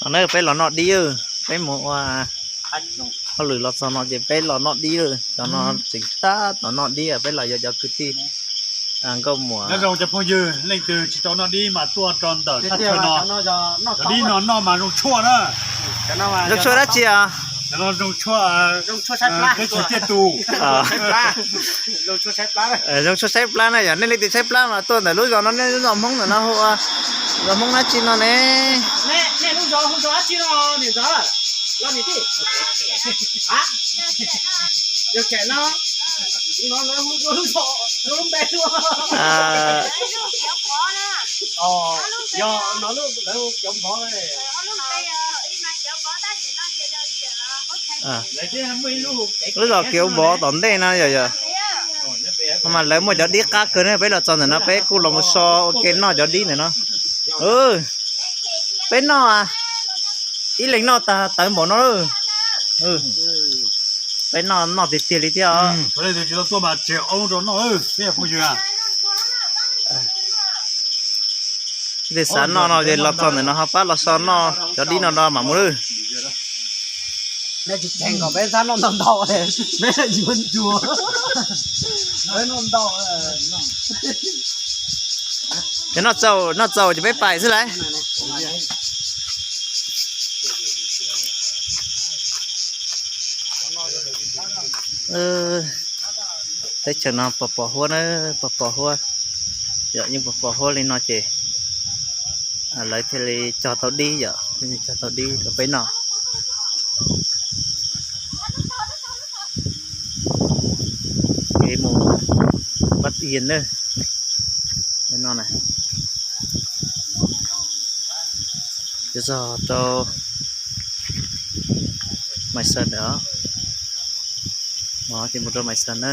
No peb los noj dib, peb mus ua hauj lwm los txog no ces peb los noj dib lawm. Cov no tseem tab tom noj dib, peb los yog cov kwv tij nkauj muam. Nyob zoo cov phooj ywg, leej twg tsis tau noj dib mas tuaj rau ntawm thaj chaw no. Cov dib no noj mas zoo tshuaj na. Zoo tshuaj dab tsi os? Cov no zoo tshuaj, peb txiv tiaj tus. Zoo tshuaj tshaib plab na yom. Nej leej twg tshaib plab mas tuaj ntawm lub zos no, nej lub zos Hmoob ntawm no hu ua zos Hmoob dab tsi no ne? Lub zos Kiav Vov tom ntej no yom yom. Mas lawv muaj cov dib qab kawg ne, peb los txog ntawm no peb kuj los mus so ua ke noj cov dib ntawm no. Peb noj, ib leeg noj tag tawv npaum no. Peb noj noj tiag tiag li thiab os. Leej twg xav noj no ces los txog ntawm no ho pab los so noj cov dib no no mam mus lawm. Ces noj txaus, noj txaus ces peb pais xwb lauj. Teb chaws no pos pos huab na, pos pos huab, yog yeej pos pos huab li no ces lawv thiaj li cog tau dib yom, thiaj li cog tau dib rau peb noj. Kev mus Vat Ias na, no na, yuav txog rau Maiv Xas ntawm, no ces mus rau Maiv Xas na.